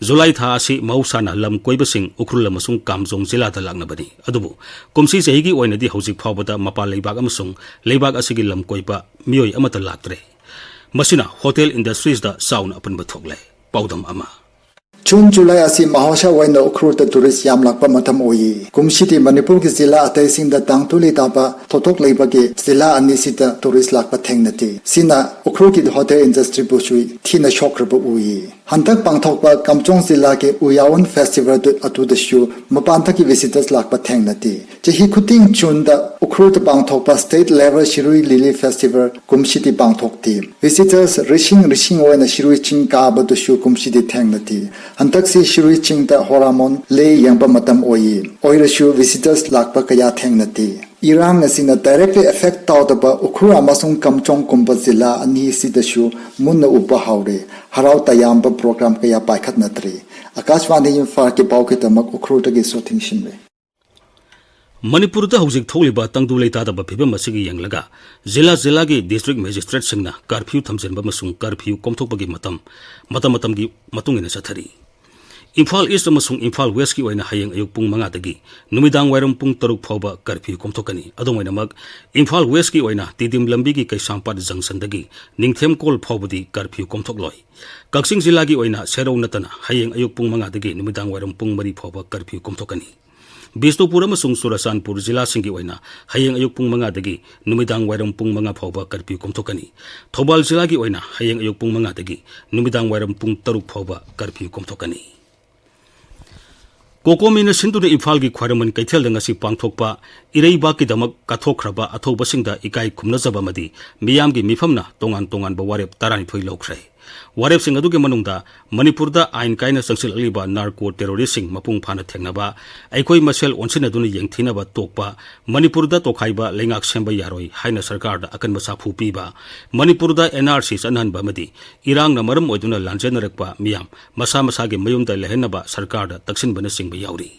ꯖꯨꯂꯥꯏ ꯊꯥ ꯑꯁꯤ ꯃꯍꯧꯁꯥꯅ ꯂꯝ ꯀꯣꯏꯕꯁꯤꯡ ꯎꯈ꯭ꯔꯨꯜ ꯑꯃꯁꯨꯡ ꯀꯥꯝꯖꯣꯡ ꯖꯤꯂꯥꯗ ꯂꯥꯛꯅꯕꯅꯤ꯫ ꯑꯗꯨꯕꯨ ꯀꯨꯝꯁꯤ ꯆꯍꯤꯒꯤ ꯑꯣꯏꯅꯗꯤ ꯍꯧꯖꯤꯛ ꯐꯥꯎꯕꯗ ꯃꯄꯥꯟ ꯂꯩꯕꯥꯛ ꯑꯃꯁꯨꯡ ꯂꯩꯕꯥꯛ ꯑꯁꯤꯒꯤ ꯂꯝ ꯀꯣꯏꯕ ꯃꯤꯑꯣꯏ ꯑꯃꯠꯇ ꯂꯥꯛꯇ꯭ꯔꯦ꯫ ꯃꯁꯤꯅ ꯍꯣꯇꯦꯜ ꯏꯟꯗꯁꯇ꯭ꯔꯤꯁꯇ ꯆꯥꯎꯅ ꯑꯄꯟꯕ ꯊꯣꯛꯂꯦ꯫ ꯄꯥꯎꯗꯝ ꯑꯃ꯫ ꯖꯨꯟ, ꯖꯨꯂꯥꯏ ꯑꯁꯤ ꯃꯍꯧꯁꯥ ꯑꯣꯏꯅ ꯎꯈ꯭ꯔꯨꯜꯗ ꯇꯨꯔꯤꯁ ꯌꯥꯝ ꯂꯥꯛꯄ ꯃꯇꯝ ꯑꯣꯏꯌꯦ꯫ ꯀꯨꯝꯁꯤꯗꯤ ꯃꯅꯤꯄꯨꯔꯒꯤ ꯖꯤꯂꯥ ꯑꯇꯩꯁꯤꯡꯗ ꯇꯥꯡ ꯇꯨꯂꯤ ꯇꯥꯕ ꯊꯧꯗꯣꯛ ꯂꯩꯕꯒꯤ ꯖꯤꯂꯥ ꯑꯅꯤꯁꯤꯗ ꯇꯨꯔꯤꯁ ꯂꯥꯛꯄ ꯊꯦꯡꯅꯗꯦ꯫ ꯁꯤꯅ ꯎꯈ꯭ꯔꯨꯜꯒꯤ ꯍꯣꯇꯦꯜ ꯏꯟꯗꯁꯇ꯭ꯔꯤꯕꯨꯁꯨ ꯊꯤꯅ ꯁꯣꯛꯈ꯭ꯔꯕ ꯎꯏꯌꯦ꯫ ꯍꯟꯗꯛ ꯄꯥꯡꯊꯣꯛꯄ ꯀꯥꯝꯖꯣꯡ ꯖꯤꯂꯥꯒꯤ ꯎꯌꯥꯎꯟ ꯐꯦꯁꯇꯤꯚꯦꯜꯗꯨ ꯑꯗꯨꯗꯁꯨ ꯃꯄꯥꯟꯗꯒꯤ ꯚꯤꯖꯤꯇꯔꯁ ꯂꯥꯛꯄ ꯊꯦꯡꯅꯗꯦ꯫ ꯆꯍꯤ ꯈꯨꯗꯤꯡ ꯖꯨꯟꯗ ꯎꯈ꯭ꯔꯨꯜꯗ ꯄꯥꯡꯊꯣꯛꯄ ꯁ꯭ꯇꯦꯠ ꯂꯦꯚꯦꯜ ꯁꯤꯔꯨꯏ ꯂꯤꯂꯤ ꯐꯦꯁꯇꯤꯚꯦꯜ ꯀꯨꯝꯁꯤꯗꯤ ꯄꯥꯡꯊꯣꯛꯇꯦ꯫ ꯚꯤꯖꯤꯇꯔꯁ ꯔꯤꯁꯤꯡ ꯔꯤꯁꯤꯡ ꯑꯣꯏꯅ ꯁꯤꯔꯨꯏ ꯆꯤꯡ ꯀꯥꯕꯗꯨꯁꯨ ꯀꯨꯝꯁꯤꯗꯤ ꯊꯦꯡꯅꯗꯦ꯫ ꯍꯟꯗꯛꯁꯤ ꯁꯤꯔꯨꯏ ꯆꯤꯡꯗ ꯍꯣꯔꯥꯃꯣꯟ ꯂꯦ ꯌꯦꯡꯕ ꯃꯇꯝ ꯑꯣꯏꯌꯦ꯫ ꯑꯣꯏꯔꯁꯨ ꯚꯤꯖꯤꯇꯔꯁ ꯂꯥꯛꯄ ꯀꯌꯥ ꯊꯦꯡꯅꯗꯦ꯫ ꯏꯔꯥꯡ ꯑꯁꯤꯅ ꯗꯥꯏꯔꯦꯛꯂꯤ ꯑꯦꯐꯦꯛ ꯇꯧꯗꯕ ꯎꯈ꯭ꯔꯨꯜ ꯑꯃꯁꯨꯡ ꯀꯥꯝꯖꯣꯡꯒꯨꯝꯕ ꯖꯤꯂꯥ ꯑꯅꯤꯁꯤꯗꯁꯨ ꯃꯨꯟꯅ ꯎꯕ ꯍꯧꯔꯦ꯫ ꯍꯔꯥꯎ ꯇꯌꯥꯝꯕ ꯄ꯭ꯔꯣꯒ꯭ꯔꯥꯝ ꯀꯌꯥ ꯄꯥꯏꯈꯠꯅꯗ꯭ꯔꯤ꯫ ꯑꯥꯀꯥꯁꯕꯥꯅꯤ ꯏꯝꯐꯥꯜꯒꯤ ꯄꯥꯎꯒꯤꯗꯃꯛ ꯎꯈ꯭ꯔꯨꯜꯗꯒꯤ ꯁꯣꯊꯤꯡ ꯁꯤꯟꯔꯦ꯫ ꯃꯅꯤꯄꯨꯔꯗ ꯍꯧꯖꯤꯛ ꯊꯣꯛꯂꯤꯕ ꯇꯪꯗꯨ ꯂꯩꯇꯥꯗꯕ ꯐꯤꯕꯝ ꯑꯁꯤꯒꯤ ꯌꯦꯡꯂꯒ ꯖꯤꯂꯥ ꯖꯤꯂꯥꯒꯤ ꯗꯤꯁꯇ꯭ꯔꯤꯛ ꯃꯦꯖꯤꯁꯇ꯭ꯔꯦꯠꯁꯤꯡꯅ ꯀꯔꯐ꯭ꯌꯨ ꯊꯝꯖꯤꯟꯕ ꯑꯃꯁꯨꯡ ꯀꯔꯐ꯭ꯌꯨ ꯀꯣꯝꯊꯣꯛꯄꯒꯤ ꯃꯇꯝ ꯃꯇꯝ ꯃꯇꯝꯒꯤ ꯃꯇꯨꯡ ꯏꯟꯅ ꯆꯠꯊꯔꯤ꯫ ꯏꯝꯐꯥꯜ ꯏꯁ ꯑꯃꯁꯨꯡ ꯏꯝꯐꯥꯜ ꯋꯦꯁꯀꯤ ꯑꯣꯏꯅ ꯍꯌꯦꯡ ꯑꯌꯨꯛ ꯄꯨꯡ ꯃꯉꯥꯗꯒꯤ ꯅꯨꯃꯤꯗꯥꯡ ꯋꯥꯏꯔꯝ ꯄꯨꯡ ꯇꯔꯨꯛ ꯐꯥꯎꯕ ꯀꯔꯐ꯭ꯌꯨ ꯀꯣꯝꯊꯣꯛꯀꯅꯤ꯫ ꯑꯗꯨꯝ ꯑꯣꯏꯅꯃꯛ, ꯏꯝꯐꯥꯜ ꯋꯦꯁꯀꯤ ꯑꯣꯏꯅ ꯇꯤꯗꯤꯝ ꯂꯝꯕꯤꯒꯤ ꯀꯩꯁꯥꯝꯄꯥꯠ ꯖꯪꯁꯟꯗꯒꯤ ꯅꯤꯡꯊꯦꯝꯀꯣꯜ ꯐꯥꯎꯕꯗꯤ ꯀꯔꯐ꯭ꯌꯨ ꯀꯣꯝꯊꯣꯛꯂꯣꯏ꯫ ꯀꯛꯆꯤꯡ ꯖꯤꯂꯥꯒꯤ ꯑꯣꯏꯅ ꯁꯦꯔꯧ ꯅꯠꯇꯅ ꯍꯌꯦꯡ ꯑꯌꯨꯛ ꯄꯨꯡ ꯃꯉꯥꯗꯒꯤ ꯅꯨꯃꯤꯗꯥꯡ ꯋꯥꯏꯔꯝ ꯄꯨꯡ ꯃꯔꯤ ꯐꯥꯎꯕ ꯀꯔꯐ꯭ꯌꯨ ꯀꯣꯝꯊꯣꯛꯀꯅꯤ꯫ ꯕꯤꯁꯅꯨꯄꯨꯔ ꯑꯃꯁꯨꯡ ꯆꯨꯔꯆꯥꯟꯄꯨꯔ ꯖꯤꯂꯥꯁꯤꯡꯒꯤ ꯑꯣꯏꯅ ꯍꯌꯦꯡ ꯑꯌꯨꯛ ꯄꯨꯡ ꯃꯉꯥꯗꯒꯤ ꯅꯨꯃꯤꯗꯥꯡ ꯋꯥꯏꯔꯝ ꯄꯨꯡ ꯃꯉꯥ ꯐꯥꯎꯕ ꯀꯔꯐ꯭ꯌꯨ ꯀꯣꯝꯊꯣꯛꯀꯅꯤ꯫ ꯊꯧꯕꯥꯜ ꯖꯤꯂꯥꯒꯤ ꯑꯣꯏꯅ ꯍꯌꯦꯡ ꯑꯌꯨꯛ ꯄꯨꯡ ꯃꯉꯥꯗꯒꯤ ꯅꯨꯃꯤꯗꯥꯡ ꯋꯥꯏꯔꯝ ꯄꯨꯡ ꯇꯔꯨꯛ ꯐꯥꯎꯕ ꯀꯔꯐ꯭ꯌꯨ ꯀꯣꯝꯊꯣꯛꯀꯅꯤ꯫ ꯀꯣꯀꯣꯃꯤꯅ ꯁꯤꯟꯗꯨꯅ ꯏꯝꯐꯥꯜꯒꯤ ꯈ꯭ꯋꯥꯏꯔꯝꯕꯟ ꯀꯩꯊꯦꯜꯗ ꯉꯁꯤ ꯄꯥꯡꯊꯣꯛꯄ ꯏꯔꯩꯕꯥꯛꯀꯤꯗꯃꯛ ꯀꯠꯊꯣꯛꯈ꯭ꯔꯕ ꯑꯊꯧꯕꯁꯤꯡꯗ ꯏꯀꯥꯏ ꯈꯨꯝꯅꯖꯕ ꯑꯃꯗꯤ ꯃꯤꯌꯥꯝꯒꯤ ꯃꯤꯐꯝꯅ ꯇꯣꯉꯥꯟ ꯇꯣꯉꯥꯟꯕ ꯋꯥꯔꯦꯞ ꯇꯔꯥꯅꯤꯊꯣꯏ ꯂꯧꯈ꯭ꯔꯦ꯫ ꯋꯥꯔꯦꯞꯁꯤꯡ ꯑꯗꯨꯒꯤ ꯃꯅꯨꯡꯗ ꯃꯅꯤꯄꯨꯔꯗ ꯑꯥꯏꯟ ꯀꯥꯏꯅ ꯆꯪꯁꯤꯜꯂꯛꯂꯤꯕ ꯅꯥꯔꯀꯣ ꯇꯦꯔꯣꯔꯤꯁ꯭ꯠꯁꯤꯡ ꯃꯄꯨꯡ ꯐꯥꯅ ꯊꯦꯡꯅꯕ, ꯑꯩꯈꯣꯏ ꯃꯁꯦꯜ ꯑꯣꯟꯁꯤꯟꯅꯗꯨꯅ ꯌꯦꯡꯊꯤꯅꯕ ꯇꯣꯛꯄ, ꯃꯅꯤꯄꯨꯔꯗ ꯇꯣꯈꯥꯏꯕ ꯂꯩꯉꯥꯛ ꯁꯦꯝꯕ ꯌꯥꯔꯣꯏ ꯍꯥꯏꯅ ꯁꯔꯀꯥꯔꯗ ꯑꯀꯟꯕ ꯁꯥꯐꯨ ꯄꯤꯕ, ꯃꯅꯤꯄꯨꯔꯗ ꯑꯦꯟ ꯑꯥꯔ ꯁꯤ ꯆꯠꯅꯍꯟꯕ ꯑꯃꯗꯤ ꯏꯔꯥꯡꯅ ꯃꯔꯝ ꯑꯣꯏꯗꯨꯅ ꯂꯥꯟꯖꯦꯟꯅꯔꯛꯄ ꯃꯤꯌꯥꯝ ꯃꯁꯥ ꯃꯁꯥꯒꯤ ꯃꯌꯨꯝꯗ ꯂꯩꯍꯟꯅꯕ ꯁꯔꯀꯥꯔꯗ ꯇꯛꯁꯤꯟꯕꯅꯆꯤꯡꯕ ꯌꯥꯎꯔꯤ꯫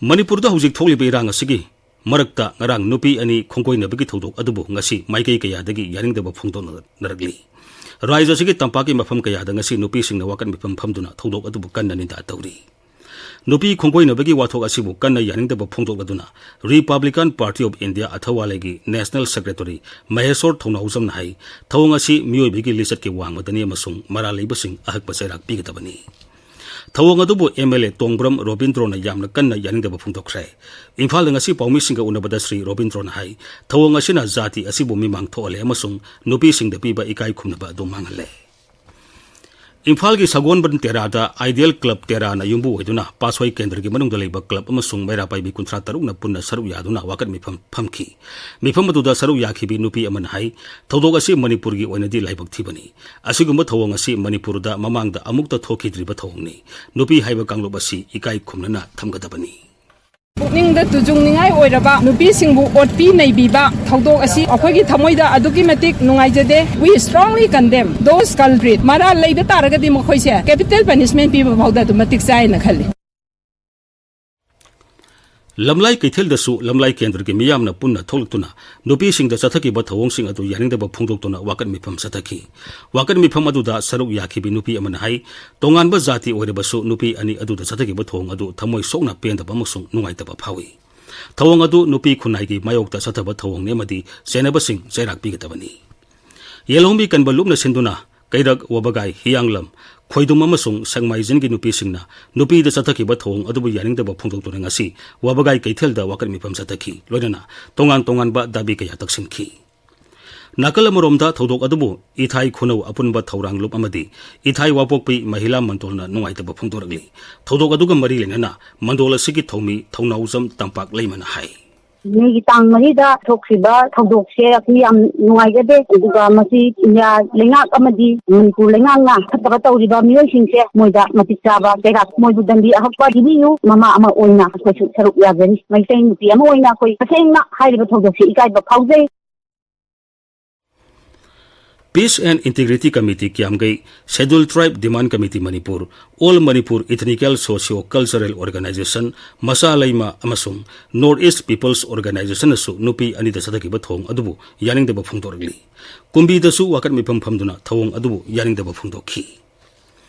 ꯃꯅꯤꯄꯨꯔꯗ ꯍꯧꯖꯤꯛ ꯊꯣꯛꯂꯤꯕ ꯏꯔꯥꯡ ꯑꯁꯤꯒꯤ ꯃꯔꯛꯇ ꯉꯔꯥꯡ ꯅꯨꯄꯤ ꯑꯅꯤ ꯈꯣꯡꯒꯣꯏꯅꯕꯒꯤ ꯊꯧꯗꯣꯛ ꯑꯗꯨꯕꯨ ꯉꯁꯤ ꯃꯥꯏꯀꯩ ꯀꯌꯥꯗꯒꯤ ꯌꯥꯅꯤꯡꯗꯕ ꯐꯣꯡꯗꯣꯛꯅꯔꯛꯂꯤ꯫ ꯔꯥꯖ꯭ꯌ ꯑꯁꯤꯒꯤ ꯇꯝꯄꯥꯛꯀꯤ ꯃꯐꯝ ꯀꯌꯥꯗ ꯉꯁꯤ ꯅꯨꯄꯤꯁꯤꯡꯅ ꯋꯥꯀꯠ ꯃꯤꯐꯝ ꯐꯝꯗꯨꯅ ꯊꯧꯗꯣꯛ ꯑꯗꯨꯕꯨ ꯀꯟꯅ ꯅꯤꯟꯗꯥ ꯇꯧꯔꯤ꯫ ꯅꯨꯄꯤ ꯈꯣꯡꯒꯣꯏꯅꯕꯒꯤ ꯋꯥꯊꯣꯛ ꯑꯁꯤꯕꯨ ꯀꯟꯅ ꯌꯥꯅꯤꯡꯗꯕ ꯐꯣꯡꯗꯣꯛꯂꯗꯨꯅ Republican Party of India ꯑꯊꯋꯥꯂꯩꯒꯤ National Secretary ꯃꯍꯦꯁꯣꯔ ꯊꯧꯅꯥꯎꯖꯝꯅ ꯍꯥꯏ, ꯊꯧꯑꯣꯡ ꯑꯁꯤ ꯃꯤꯑꯣꯏꯕꯒꯤ ꯂꯤꯆꯠꯀꯤ ꯋꯥꯡꯃꯗꯅꯤ ꯑꯃꯁꯨꯡ ꯃꯔꯥꯜ ꯂꯩꯕꯁꯤꯡ ꯑꯍꯛꯄ ꯆꯩꯔꯥꯛ ꯄꯤꯒꯗꯕꯅꯤ꯫ ꯊꯧꯑꯣꯡ ꯑꯗꯨꯕꯨ ꯑꯦꯝ ꯑꯦꯜ ꯑꯦ ꯇꯣꯡꯕ꯭ꯔꯝ ꯔꯣꯕꯤꯟꯗ꯭ꯔꯣꯅ ꯌꯥꯝꯅ ꯀꯟꯅ ꯌꯥꯅꯤꯡꯗꯕ ꯐꯣꯡꯗꯣꯛꯈ꯭ꯔꯦ꯫ ꯏꯝꯐꯥꯜꯗ ꯉꯁꯤ ꯄꯥꯎꯃꯤꯁꯤꯡꯒ ꯎꯅꯕꯗ ꯁ꯭ꯔꯤ ꯔꯣꯕꯤꯟꯗ꯭ꯔꯣꯅ ꯍꯥꯏ, ꯊꯧꯑꯣꯡ ꯑꯁꯤꯅ ꯖꯥꯇꯤ ꯑꯁꯤꯕꯨ ꯃꯤꯃꯥꯡ ꯊꯣꯛꯍꯜꯂꯦ ꯑꯃꯁꯨꯡ ꯅꯨꯄꯤꯁꯤꯡꯗ ꯄꯤꯕ ꯏꯀꯥꯏ ꯈꯨꯝꯅꯕ ꯑꯗꯨ ꯃꯥꯡꯍꯜꯂꯦ꯫ ꯏꯝꯐꯥꯜꯒꯤ ꯁꯒꯣꯜꯕꯟ ꯇꯦꯔꯥꯗ ꯑꯥꯏꯗꯤꯌꯦꯜ ꯀ꯭ꯂꯕ ꯇꯦꯔꯥꯅ ꯌꯨꯝꯕꯨ ꯑꯣꯏꯗꯨꯅ ꯄꯥꯠꯁꯣꯏ ꯀꯦꯟꯗ꯭ꯔꯒꯤ ꯃꯅꯨꯡꯗ ꯂꯩꯕ ꯀ꯭ꯂꯕ ꯑꯃꯁꯨꯡ ꯃꯩꯔꯥ ꯄꯥꯏꯕꯤ ꯀꯨꯟꯊ꯭ꯔꯥ ꯇꯔꯨꯛꯅ ꯄꯨꯟꯅ ꯁꯔꯨꯛ ꯌꯥꯗꯨꯅ ꯋꯥꯀꯠ ꯃꯤꯐꯝ ꯐꯝꯈꯤ꯫ ꯃꯤꯐꯝ ꯑꯗꯨꯗ ꯁꯔꯨꯛ ꯌꯥꯈꯤꯕꯤ ꯅꯨꯄꯤ ꯑꯃꯅ ꯍꯥꯏ, ꯊꯧꯗꯣꯛ ꯑꯁꯤ ꯃꯅꯤꯄꯨꯔꯒꯤ ꯑꯣꯏꯅꯗꯤ ꯂꯥꯏꯕꯛ ꯊꯤꯕꯅꯤ꯫ ꯑꯁꯤꯒꯨꯝꯕ ꯊꯧꯑꯣꯡ ꯑꯁꯤ ꯃꯅꯤꯄꯨꯔꯗ ꯃꯃꯥꯡꯗ ꯑꯃꯨꯛꯇ ꯊꯣꯛꯈꯤꯗ꯭ꯔꯤꯕ ꯊꯧꯑꯣꯡꯅꯤ꯫ ꯅꯨꯄꯤ ꯍꯥꯏꯕ ꯀꯥꯡꯂꯨꯞ ꯑꯁꯤ ꯏꯀꯥꯏ ꯈꯨꯝꯅꯅ ꯊꯝꯒꯗꯕꯅꯤ꯫ ꯄꯨꯛꯅꯤꯡꯗ ꯇꯨꯖꯨꯡꯅꯤꯡꯉꯥꯏ ꯑꯣꯏꯔꯕ ꯅꯨꯄꯤꯁꯤꯡꯕꯨ ꯑꯣꯠꯄꯤ ꯅꯩꯕꯤꯕ ꯊꯧꯗꯣꯛ ꯑꯁꯤ ꯑꯩꯈꯣꯏꯒꯤ ꯊꯃꯣꯏꯗ ꯑꯗꯨꯛꯀꯤ ꯃꯇꯤꯛ ꯅꯨꯡꯉꯥꯏꯖꯗꯦ꯫ We strongly condemn those culprit꯫ ꯃꯔꯥꯜ ꯂꯩꯕ ꯇꯥꯔꯒꯗꯤ ꯃꯈꯣꯏꯁꯦ capital punishment ꯄꯤꯕ ꯐꯥꯎꯗ ꯑꯗꯨꯝ ꯃꯇꯤꯛ ꯆꯥꯏꯅ ꯈꯜꯂꯤ꯫ ꯂꯝꯂꯥꯏ ꯀꯩꯊꯦꯜꯗꯁꯨ ꯂꯝꯂꯥꯏ ꯀꯦꯟꯗ꯭ꯔꯒꯤ ꯃꯤꯌꯥꯝꯅ ꯄꯨꯟꯅ ꯊꯣꯛꯂꯛꯇꯨꯅ ꯅꯨꯄꯤꯁꯤꯡꯗ ꯆꯠꯊꯈꯤꯕ ꯊꯧꯑꯣꯡꯁꯤꯡ ꯑꯗꯨ ꯌꯥꯅꯤꯡꯗꯕ ꯐꯣꯡꯗꯣꯛꯇꯨꯅ ꯋꯥꯀꯠ ꯃꯤꯐꯝ ꯆꯠꯊꯈꯤ꯫ ꯋꯥꯀꯠ ꯃꯤꯐꯝ ꯑꯗꯨꯗ ꯁꯔꯨꯛ ꯌꯥꯈꯤꯕꯤ ꯅꯨꯄꯤ ꯑꯃꯅ ꯍꯥꯏ, ꯇꯣꯉꯥꯟꯕ ꯖꯥꯇꯤ ꯑꯣꯏꯔꯕꯁꯨ ꯅꯨꯄꯤ ꯑꯅꯤ ꯑꯗꯨꯗ ꯆꯠꯊꯈꯤꯕ ꯊꯧꯑꯣꯡ ꯑꯗꯨ ꯊꯃꯣꯏ ꯁꯣꯛꯅ ꯄꯦꯟꯗꯕ ꯑꯃꯁꯨꯡ ꯅꯨꯡꯉꯥꯏꯇꯕ ꯐꯥꯎꯏ꯫ ꯊꯧꯑꯣꯡ ꯑꯗꯨ ꯅꯨꯄꯤ ꯈꯨꯟꯅꯥꯏꯒꯤ ꯃꯥꯌꯣꯛꯇ ꯆꯠꯊꯕ ꯊꯧꯑꯣꯡꯅꯤ ꯑꯃꯗꯤ ꯆꯦꯟꯅꯕꯁꯤꯡ ꯆꯩꯔꯥꯛ ꯄꯤꯒꯗꯕꯅꯤ꯫ ꯌꯦꯜꯍꯧꯃꯤ ꯀꯟꯕ ꯂꯨꯞꯅ ꯁꯤꯟꯗꯨꯅ ꯀꯩꯔꯛ, ꯋꯥꯕꯒꯥꯏ, ꯍꯤꯌꯥꯡꯂꯝ, ꯈꯣꯏꯗꯨꯝ ꯑꯃꯁꯨꯡ ꯁꯦꯛꯃꯥꯏꯖꯤꯟꯒꯤ ꯅꯨꯄꯤꯁꯤꯡꯅ ꯅꯨꯄꯤꯗ ꯆꯠꯊꯈꯤꯕ ꯊꯧꯑꯣꯡ ꯑꯗꯨꯕꯨ ꯌꯥꯅꯤꯡꯗꯕ ꯐꯣꯡꯗꯣꯛꯇꯨꯅ ꯉꯁꯤ ꯋꯥꯕꯒꯥꯏ ꯀꯩꯊꯦꯜꯗ ꯋꯥꯀꯠ ꯃꯤꯐꯝ ꯆꯠꯊꯈꯤ꯫ ꯂꯣꯏꯅꯅ ꯇꯣꯉꯥꯟ ꯇꯣꯉꯥꯟꯕ ꯗꯥꯕꯤ ꯀꯌꯥ ꯇꯛꯁꯤꯟꯈꯤ꯫ ꯅꯥꯀꯜ ꯑꯃꯔꯣꯝꯗ ꯊꯧꯗꯣꯛ ꯑꯗꯨꯕꯨ ꯏꯊꯥꯏ ꯈꯨꯅꯧ ꯑꯄꯨꯟꯕ ꯊꯧꯔꯥꯡ ꯂꯨꯞ ꯑꯃꯗꯤ ꯏꯊꯥꯏ ꯋꯥꯄꯣꯛꯄꯤ ꯃꯍꯤꯂꯥ ꯃꯟꯗꯣꯜꯅ ꯅꯨꯡꯉꯥꯏꯇꯕ ꯐꯣꯡꯗꯣꯔꯛꯂꯤ꯫ ꯊꯧꯗꯣꯛ ꯑꯗꯨꯒ ꯃꯔꯤ ꯂꯩꯅꯅ ꯃꯟꯗꯣꯜ ꯑꯁꯤꯒꯤ ꯊꯧꯃꯤ ꯊꯧꯅꯥꯎꯖꯝ ꯇꯝꯄꯥꯛ ꯂꯩꯃꯅ ꯍꯥꯏ꯫ ꯃꯦꯒꯤ ꯇꯥꯡ ꯃꯔꯤꯗ ꯊꯣꯛꯈꯤꯕ ꯊꯧꯗꯣꯛꯁꯦ ꯑꯩꯈꯣꯏ ꯌꯥꯝ ꯅꯨꯡꯉꯥꯏꯖꯗꯦ꯫ ꯑꯗꯨꯒ ꯃꯁꯤ ꯏꯟꯗꯤꯌꯥ ꯂꯩꯉꯥꯛ ꯑꯃꯗꯤ ꯃꯅꯤꯄꯨꯔ ꯂꯩꯉꯥꯛꯅ ꯐꯠꯇꯕ ꯇꯧꯔꯤꯕ ꯃꯤꯑꯣꯏꯁꯤꯡꯁꯦ ꯃꯣꯏꯗ ꯃꯇꯤꯛ ꯆꯥꯕ ꯆꯩꯔꯥꯛ, ꯃꯣꯏꯕꯨ ꯗꯟꯗꯤ ꯑꯍꯛꯄ ꯄꯤꯕꯤꯌꯨ꯫ ꯃꯃꯥ ꯑꯃ ꯑꯣꯏꯅ ꯑꯩꯈꯣꯏꯁꯨ ꯁꯔꯨꯛ ꯌꯥꯖꯔꯤ꯫ ꯃꯩꯇꯩ ꯅꯨꯄꯤ ꯑꯃ ꯑꯣꯏꯅ ꯑꯩꯈꯣꯏ ꯇꯁꯦꯡꯅ ꯍꯥꯏꯔꯤꯕ ꯊꯧꯗꯣꯛꯁꯦ ꯏꯀꯥꯏꯕ ꯐꯥꯎꯖꯩ꯫ Peace and Integrity Committee ꯀꯤꯌꯥꯝꯒꯩ, Scheduled Tribe Demand Committee Manipur, All Manipur Ethnical Socio Cultural Organization, ꯃꯆꯥ ꯂꯩꯃ ꯑꯃꯁꯨꯡ North East People's Organizationꯅꯁꯨ ꯅꯨꯄꯤ ꯑꯅꯤꯗ ꯆꯠꯊꯈꯤꯕ ꯊꯧꯑꯣꯡ ꯑꯗꯨꯕꯨ ꯌꯥꯅꯤꯡꯗꯕ ꯐꯣꯡꯗꯣꯔꯛꯂꯤ꯫ ꯀꯨꯝꯕꯤꯗꯁꯨ ꯋꯥꯀꯠ ꯃꯤꯐꯝ ꯐꯝꯗꯨꯅ ꯊꯧꯑꯣꯡ ꯑꯗꯨꯕꯨ ꯌꯥꯅꯤꯡꯗꯕ ꯐꯣꯡꯗꯣꯛꯈꯤ꯫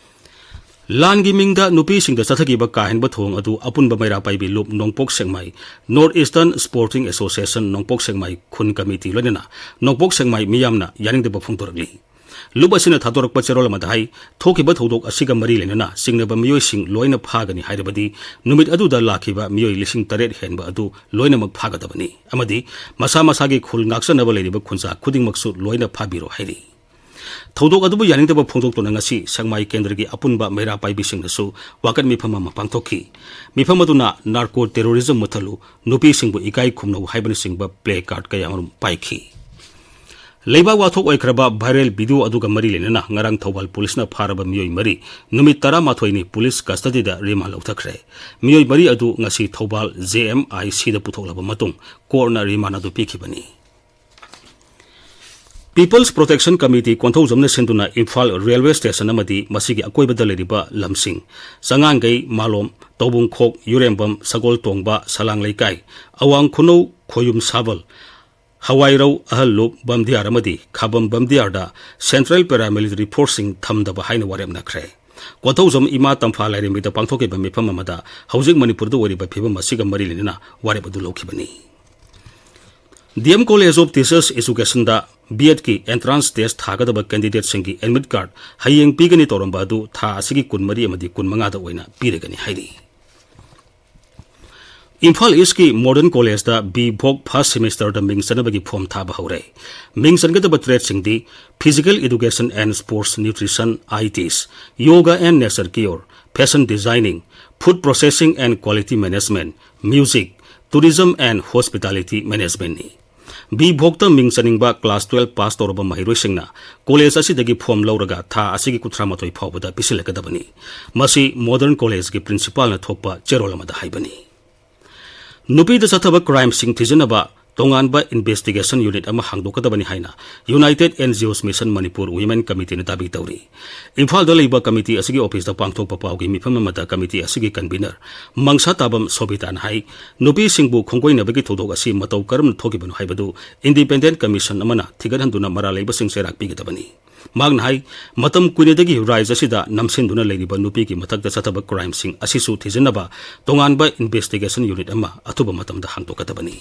ꯂꯥꯟꯒꯤ ꯃꯤꯡꯗ ꯅꯨꯄꯤꯁꯤꯡꯗ ꯆꯠꯊꯈꯤꯕ ꯀꯥ ꯍꯦꯟꯕ ꯊꯧꯑꯣꯡ ꯑꯗꯨ ꯑꯄꯨꯟꯕ ꯃꯩꯔꯥ ꯄꯥꯏꯕꯤ ꯂꯨꯞ ꯅꯣꯡꯄꯣꯛ ꯁꯦꯛꯃꯥꯏ, North Eastern Sporting Association ꯅꯣꯡꯄꯣꯛ ꯁꯦꯛꯃꯥꯏ ꯈꯨꯟ ꯀꯃꯤꯇꯤ ꯂꯣꯏꯅꯅ ꯅꯣꯡꯄꯣꯛ ꯁꯦꯛꯃꯥꯏ ꯃꯤꯌꯥꯝꯅ ꯌꯥꯅꯤꯡꯗꯕ ꯐꯣꯡꯗꯣꯔꯛꯂꯤ꯫ ꯂꯨꯞ ꯑꯁꯤꯅ ꯊꯥꯗꯣꯔꯛꯄ ꯆꯦꯔꯣꯜ ꯑꯃꯗ ꯍꯥꯏ, ꯊꯣꯛꯈꯤꯕ ꯊꯧꯗꯣꯛ ꯑꯁꯤꯒ ꯃꯔꯤ ꯂꯩꯅꯅ ꯆꯤꯡꯅꯕ ꯃꯤꯑꯣꯏꯁꯤꯡ ꯂꯣꯏꯅ ꯐꯥꯒꯅꯤ ꯍꯥꯏꯔꯕꯗꯤ ꯅꯨꯃꯤꯠ ꯑꯗꯨꯗ ꯂꯥꯛꯈꯤꯕ ꯃꯤꯑꯣꯏ ꯂꯤꯁꯤꯡ ꯇꯔꯦꯠ ꯍꯦꯟꯕ ꯑꯗꯨ ꯂꯣꯏꯅꯃꯛ ꯐꯥꯒꯗꯕꯅꯤ ꯑꯃꯗꯤ ꯃꯁꯥ ꯃꯁꯥꯒꯤ ꯈꯨꯜ ꯉꯥꯛꯆꯅꯕ ꯂꯩꯔꯤꯕ ꯈꯨꯟꯖꯥ ꯈꯨꯗꯤꯡꯃꯛꯁꯨ ꯂꯣꯏꯅ ꯐꯥꯕꯤꯔꯣ ꯍꯥꯏꯔꯤ꯫ ꯊꯧꯗꯣꯛ ꯑꯗꯨꯕꯨ ꯌꯥꯅꯤꯡꯗꯕ ꯐꯣꯡꯗꯣꯛꯇꯨꯅ ꯉꯁꯤ ꯁꯦꯛꯃꯥꯏ ꯀꯦꯟꯗ꯭ꯔꯒꯤ ꯑꯄꯨꯟꯕ ꯃꯩꯔꯥ ꯄꯥꯏꯕꯤꯁꯤꯡꯅꯁꯨ ꯋꯥꯀꯠ ꯃꯤꯐꯝ ꯑꯃ ꯄꯥꯡꯊꯣꯛꯈꯤ꯫ ꯃꯤꯐꯝ ꯑꯗꯨꯅ ꯅꯥꯔꯀꯣ ꯇꯦꯔꯣꯔꯤꯖꯝ ꯃꯨꯠꯊꯠꯂꯨ, ꯅꯨꯄꯤꯁꯤꯡꯕꯨ ꯏꯀꯥꯏ ꯈꯨꯝꯅꯧ ꯍꯥꯏꯕꯅꯆꯤꯡꯕ ꯄ꯭ꯂꯦ ꯀꯥꯔꯗ ꯀꯌꯥ ꯑꯃꯔꯣꯝ ꯄꯥꯏꯈꯤ꯫ ꯂꯩꯕꯥꯛ ꯋꯥꯊꯣꯛ ꯑꯣꯏꯈ꯭ꯔꯕ ꯚꯥꯏꯔꯦꯜ ꯚꯤꯗꯤꯑꯣ ꯑꯗꯨꯒ ꯃꯔꯤ ꯂꯩꯅꯅ ꯉꯔꯥꯡ ꯊꯧꯕꯥꯜ ꯄꯨꯂꯤꯁꯅ ꯐꯥꯔꯕ ꯃꯤꯑꯣꯏ ꯃꯔꯤ ꯅꯨꯃꯤꯠ ꯇꯔꯥꯃꯥꯊꯣꯏꯅꯤ ꯄꯨꯂꯤꯁ ꯀꯁꯇꯗꯤꯗ ꯔꯤꯃꯥꯟ ꯂꯧꯊꯈ꯭ꯔꯦ꯫ ꯃꯤꯑꯣꯏ ꯃꯔꯤ ꯑꯗꯨ ꯉꯁꯤ ꯊꯧꯕꯥꯜ ꯖꯦ ꯑꯦꯝ ꯑꯥꯏ ꯁꯤꯗ ꯄꯨꯊꯣꯛꯂꯕ ꯃꯇꯨꯡ ꯀꯣꯔꯠꯅ ꯔꯤꯃꯥꯟ ꯑꯗꯨ ꯄꯤꯈꯤꯕꯅꯤ꯫ People's Protection Committee ꯀꯣꯟꯊꯧꯖꯝꯅ ꯁꯤꯟꯗꯨꯅ ꯏꯝꯐꯥꯜ ꯔꯦꯜꯋꯦ ꯁ꯭ꯇꯦꯁꯟ ꯑꯃꯗꯤ ꯃꯁꯤꯒꯤ ꯑꯀꯣꯏꯕꯗ ꯂꯩꯔꯤꯕ ꯂꯝꯁꯤꯡ, ꯆꯉꯥꯡꯒꯩ, ꯃꯥꯂꯣꯝ, ꯇꯧꯕꯨꯡꯈꯣꯛ, ꯌꯨꯔꯦꯝꯕꯝ, ꯁꯒꯣꯜ ꯇꯣꯡꯕ, ꯁꯂꯥꯡ ꯂꯩꯀꯥꯏ, ꯑꯋꯥꯡ ꯈꯨꯅꯧ, ꯈꯣꯌꯨꯝ ꯁꯥꯕꯜ, ꯍꯋꯥꯏꯔꯧ, ꯑꯍꯜ ꯂꯨꯞ, ꯕꯝꯗꯤꯌꯥꯔ ꯑꯃꯗꯤ ꯈꯥꯕꯝ ꯕꯝꯗꯤꯌꯥꯔꯗ Central Paramilitary Forceꯁꯤꯡ ꯊꯝꯗꯕ ꯍꯥꯏꯅ ꯋꯥꯔꯦꯞꯅꯈ꯭ꯔꯦ꯫ ꯀꯣꯟꯊꯧꯖꯝ ꯏꯃꯥ ꯇꯝꯐꯥ ꯂꯥꯏꯔꯦꯝꯕꯤꯗ ꯄꯥꯡꯊꯣꯛꯈꯤꯕ ꯃꯤꯐꯝ ꯑꯃꯗ ꯍꯧꯖꯤꯛ ꯃꯅꯤꯄꯨꯔꯗ ꯑꯣꯏꯔꯤꯕ ꯐꯤꯕꯝ ꯑꯁꯤꯒ ꯃꯔꯤ ꯂꯩꯅꯅ ꯋꯥꯔꯦꯞ ꯑꯗꯨ ꯂꯧꯈꯤꯕꯅꯤ꯫ D M College of Teachers Educationꯗ B Edꯀꯤ entrance test ꯊꯥꯒꯗꯕ candidateꯁꯤꯡꯒꯤ admit card ꯍꯌꯦꯡ ꯄꯤꯒꯅꯤ ꯇꯧꯔꯝꯕ ꯑꯗꯨ ꯊꯥ ꯑꯁꯤꯒꯤ ꯀꯨꯟꯃꯔꯤ ꯑꯃꯗꯤ ꯀꯨꯟꯃꯉꯥꯗ ꯑꯣꯏꯅ ꯄꯤꯔꯒꯅꯤ ꯍꯥꯏꯔꯤ꯫ ꯏꯝꯐꯥꯜ ꯏꯁꯀꯤ Modern Collegeꯇ B Voc first semesterꯗ ꯃꯤꯡ ꯆꯟꯅꯕꯒꯤ form ꯊꯥꯕ ꯍꯧꯔꯦ꯫ ꯃꯤꯡ ꯆꯟꯒꯗꯕ tradeꯁꯤꯡꯗꯤ Physical Education and Sports Nutrition, I Ts, Yoga and Nature Cure, Fashion Designing, Food Processing and Quality Management, Music, Tourism and Hospitality Managementꯅꯤ꯫ B Vocꯇ ꯃꯤꯡ ꯆꯟꯅꯤꯡꯕ class twelve pass ꯇꯧꯔꯕ ꯃꯍꯩꯔꯣꯏꯁꯤꯡꯅ college ꯑꯁꯤꯗꯒꯤ form ꯂꯧꯔꯒ ꯊꯥ ꯑꯁꯤꯒꯤ ꯀꯨꯟꯊ꯭ꯔꯥ ꯃꯥꯊꯣꯏ ꯐꯥꯎꯕꯗ ꯄꯤꯁꯤꯜꯂꯛꯀꯗꯕꯅꯤ꯫ ꯃꯁꯤ Modern Collegeꯀꯤ principalꯅ ꯊꯣꯛꯄ ꯆꯦꯔꯣꯜ ꯑꯃꯗ ꯍꯥꯏꯕꯅꯤ꯫ ꯅꯨꯄꯤꯗ ꯆꯠꯊꯕ crimeꯁꯤꯡ ꯊꯤꯖꯤꯟꯅꯕ ꯇꯣꯉꯥꯟꯕ investigation unit ꯑꯃ ꯍꯥꯡꯗꯣꯛꯀꯗꯕꯅꯤ ꯍꯥꯏꯅ United N G Os Mission Manipur Women Committeeꯅ ꯗꯥꯕꯤ ꯇꯧꯔꯤ꯫ ꯏꯝꯐꯥꯜꯗ ꯂꯩꯕ committee ꯑꯁꯤꯒꯤ officeꯇ ꯄꯥꯡꯊꯣꯛꯄ ꯄꯥꯎꯒꯤ ꯃꯤꯐꯝ ꯑꯃꯗ committee ꯑꯁꯤꯒꯤ convener ꯃꯪꯁꯥ ꯇꯥꯕꯝ ꯁꯣꯕꯤꯇꯥꯅ ꯍꯥꯏ, ꯅꯨꯄꯤꯁꯤꯡꯕꯨ ꯈꯣꯡꯒꯣꯏꯅꯕꯒꯤ ꯊꯧꯗꯣꯛ ꯑꯁꯤ ꯃꯇꯧ ꯀꯔꯝꯅ ꯊꯣꯛꯈꯤꯕꯅꯣ ꯍꯥꯏꯕꯗꯨ independent commission ꯑꯃꯅ ꯊꯤꯒꯠꯍꯟꯗꯨꯅ ꯃꯔꯥꯜ ꯂꯩꯕꯁꯤꯡ ꯆꯩꯔꯥꯛ ꯄꯤꯒꯗꯕꯅꯤ꯫ ꯃꯍꯥꯛꯅ ꯍꯥꯏ, ꯃꯇꯝ ꯀꯨꯏꯅꯗꯒꯤ ꯔꯥꯏꯖ ꯑꯁꯤꯗ ꯅꯝꯁꯤꯟꯗꯨꯅ ꯂꯩꯔꯤꯕ ꯅꯨꯄꯤꯒꯤ ꯃꯊꯛꯇ ꯆꯠꯊꯕ crimeꯁꯤꯡ ꯑꯁꯤꯁꯨ ꯊꯤꯖꯤꯟꯅꯕ ꯇꯣꯉꯥꯟꯕ investigation unit ꯑꯃ ꯑꯊꯨꯕ ꯃꯇꯝꯗ ꯍꯥꯡꯗꯣꯛꯀꯗꯕꯅꯤ꯫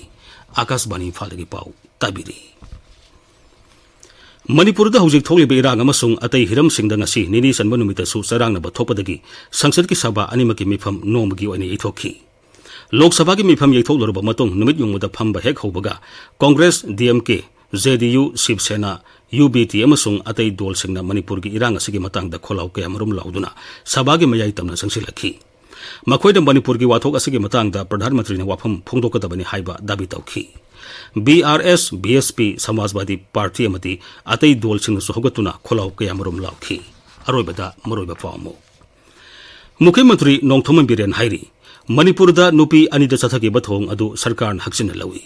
ꯑꯥꯀꯥꯁꯕꯥꯅꯤ ꯏꯝꯐꯥꯜꯗꯒꯤ ꯄꯥꯎ ꯇꯥꯕꯤꯔꯤ꯫ ꯃꯅꯤꯄꯨꯔꯗ ꯍꯧꯖꯤꯛ ꯊꯣꯛꯂꯤꯕ ꯏꯔꯥꯡ ꯑꯃꯁꯨꯡ ꯑꯇꯩ ꯍꯤꯔꯝꯁꯤꯡꯗ ꯉꯁꯤ ꯅꯤꯅꯤ ꯆꯟꯕ ꯅꯨꯃꯤꯠꯇꯁꯨ ꯆꯔꯥꯡꯅꯕ ꯊꯣꯛꯄꯗꯒꯤ ꯁꯪꯁꯠꯀꯤ ꯁꯚꯥ ꯑꯅꯤꯃꯛꯀꯤ ꯃꯤꯐꯝ ꯅꯣꯡꯃꯒꯤ ꯑꯣꯏꯅ ꯌꯩꯊꯣꯛꯈꯤ꯫ ꯂꯣꯛ ꯁꯚꯥꯒꯤ ꯃꯤꯐꯝ ꯌꯩꯊꯣꯛꯂꯨꯔꯕ ꯃꯇꯨꯡ ꯅꯨꯃꯤꯠ ꯌꯨꯡꯕꯗ ꯐꯝꯕ ꯍꯦꯛ ꯍꯧꯕꯒ Congress, D M K, J D U, Shiv Sena, U B T ꯑꯃꯁꯨꯡ ꯑꯇꯩ ꯗꯣꯜꯁꯤꯡꯅ ꯃꯅꯤꯄꯨꯔꯒꯤ ꯏꯔꯥꯡ ꯑꯁꯤꯒꯤ ꯃꯇꯥꯡꯗ ꯈꯣꯜꯂꯥꯎ ꯀꯌꯥꯃꯔꯨꯝ ꯂꯥꯎꯗꯨꯅ ꯁꯚꯥꯒꯤ ꯃꯌꯥꯏ ꯇꯝꯅ ꯆꯪꯁꯤꯜꯂꯛꯈꯤ꯫ ꯃꯈꯣꯏꯅ ꯃꯅꯤꯄꯨꯔꯒꯤ ꯋꯥꯊꯣꯛ ꯑꯁꯤꯒꯤ ꯃꯇꯥꯡꯗ ꯄ꯭ꯔꯙꯥꯟ ꯃꯟꯇ꯭ꯔꯤꯅ ꯋꯥꯐꯝ ꯐꯣꯡꯗꯣꯛꯀꯗꯕꯅꯤ ꯍꯥꯏꯕ ꯗꯥꯕꯤ ꯇꯧꯈꯤ꯫ B R S, B S P, Samajwadi Party ꯑꯃꯗꯤ ꯑꯇꯩ ꯗꯣꯜꯁꯤꯡꯅꯁꯨ ꯍꯧꯒꯠꯇꯨꯅ ꯈꯣꯜꯂꯥꯎ ꯀꯌꯥꯃꯔꯨꯝ ꯂꯥꯎꯈꯤ꯫ ꯑꯔꯣꯏꯕꯗ ꯃꯔꯨꯑꯣꯏꯕ ꯄꯥꯎ ꯑꯃꯨꯛ꯫ ꯃꯨꯈ꯭ꯌ ꯃꯟꯇ꯭ꯔꯤ ꯅꯣꯡꯊꯣꯝꯕꯝ ꯕꯤꯔꯦꯟ ꯍꯥꯏꯔꯤ, ꯃꯅꯤꯄꯨꯔꯗ ꯅꯨꯄꯤ ꯑꯅꯤꯗ ꯆꯠꯊꯈꯤꯕ ꯊꯧꯑꯣꯡ ꯑꯗꯨ ꯁꯔꯀꯥꯔꯅ ꯍꯛꯆꯤꯟꯅ ꯂꯧꯏ꯫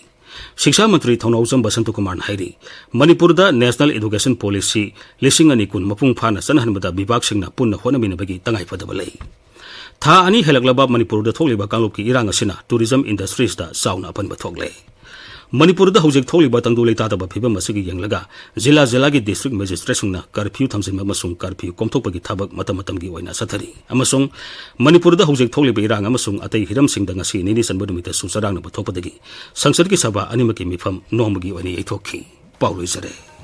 ꯁꯤꯛꯁꯥ ꯃꯟꯇ꯭ꯔꯤ ꯊꯧꯅꯥꯎꯖꯝ ꯕꯁꯟꯇ ꯀꯨꯃꯥꯔꯅ ꯍꯥꯏꯔꯤ, ꯃꯅꯤꯄꯨꯔꯗ National Education Policy ꯂꯤꯁꯤꯡ ꯑꯅꯤ ꯀꯨꯟ ꯃꯄꯨꯡ ꯐꯥꯅ ꯆꯠꯅꯍꯟꯕꯗ ꯕꯤꯚꯥꯒꯁꯤꯡꯅ ꯄꯨꯟꯅ ꯍꯣꯠꯅꯃꯤꯟꯅꯕꯒꯤ ꯇꯉꯥꯏꯐꯗꯕ ꯂꯩ꯫ ꯊꯥ ꯑꯅꯤ ꯍꯦꯜꯂꯛꯂꯕ ꯃꯅꯤꯄꯨꯔꯗ ꯊꯣꯛꯂꯤꯕ ꯀꯥꯡꯂꯨꯞꯀꯤ ꯏꯔꯥꯡ ꯑꯁꯤꯅ tourism industries ꯗ ꯆꯥꯎꯅ ꯑꯄꯟꯕ ꯊꯣꯛꯂꯦ꯫ ꯃꯅꯤꯄꯨꯔꯗ ꯍꯧꯖꯤꯛ ꯊꯣꯛꯂꯤꯕ ꯇꯪꯗꯨ ꯂꯩꯇꯥꯗꯕ ꯐꯤꯕꯝ ꯑꯁꯤꯒꯤ ꯌꯦꯡꯂꯒ ꯖꯤꯂꯥ ꯖꯤꯂꯥꯒꯤ district magistrate ꯁꯤꯡꯅ curfew ꯊꯝꯖꯤꯟꯕ ꯑꯃꯁꯨꯡ curfew ꯀꯣꯝꯊꯣꯛꯄꯒꯤ ꯊꯕꯛ ꯃꯇꯝ ꯃꯇꯝꯒꯤ ꯑꯣꯏꯅ ꯆꯠꯊꯔꯤ ꯑꯃꯁꯨꯡ ꯃꯅꯤꯄꯨꯔꯗ ꯍꯧꯖꯤꯛ ꯊꯣꯛꯂꯤꯕ ꯏꯔꯥꯡ ꯑꯃꯁꯨꯡ ꯑꯇꯩ ꯍꯤꯔꯝꯁꯤꯡꯗ ꯉꯁꯤ ꯅꯤꯅꯤ ꯆꯟꯕ ꯅꯨꯃꯤꯠꯇꯁꯨ ꯆꯔꯥꯡꯅꯕ ꯊꯣꯛꯄꯗꯒꯤ ꯁꯪꯁꯠꯀꯤ ꯁꯚꯥ ꯑꯅꯤꯃꯛꯀꯤ ꯃꯤꯐꯝ ꯅꯣꯡꯃꯒꯤ ꯑꯣꯏꯅ ꯌꯩꯊꯣꯛꯈꯤ꯫ ꯄꯥꯎ ꯂꯣꯏꯖꯔꯦ꯫